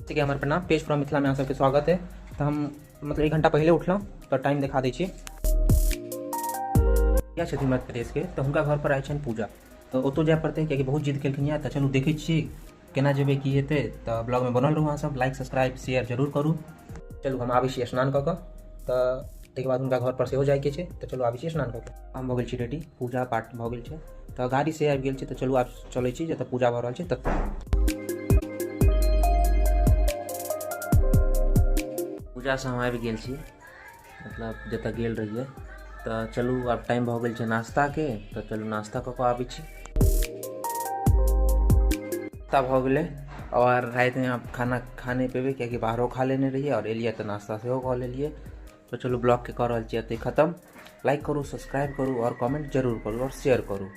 ठीक है, हमर प्रणाम। पेज फ्रॉम मिथिला में अहाँ सबके स्वागत है। तो हम मतलब 1 घंटा पहले उठलहुँ, तो टाइम देखा दै छी। छथिन मध्य प्रदेश के, तो हुनका घर पर आइ छनि पूजा, तो ओतौ जाय पड़तै कियाकि बहुत जिद केलखिन यऽ। तऽ चलू देखै छियै केना जेबै की हेतै। तऽ ब्लॉगमे बनल रहू अहाँ सब, लाइक सब्सक्राइब शेयर जरूर करू। चलू हम आबै छी स्नान कऽ कऽ, तऽ ताहिके बाद हुनका घर पर सेहो जाइके छै। तऽ चलू आबै छी स्नान कऽ कऽ। हम भऽ गेल छी रेडी, पूजा पाठ भऽ गेल छै, तऽ गाड़ी से आबि गेल छै। तऽ चलू आब चलै छी जतऽ पूजा भऽ रहल छै ततऽ। पूजासँ हम आबि गेल छी, मतलब जतऽ गेल रहियै। तऽ चलू आब टाइम भऽ गेल छै नाश्ताके, तऽ चलू नाश्ता कऽ कऽ आबै छी। नाश्ता भऽ गेलै और रातिमे आब खाना खा नहि पेबै कियाकि बाहरो खा लेने रहियै और एलियै तऽ नाश्ता सेहो कऽ लेलियै। तऽ चलू ब्लॉगके कऽ रहल छी एतै खतम। लाइक करू, सब्सक्राइब करू और कमेंट जरूर करू और शेयर करू।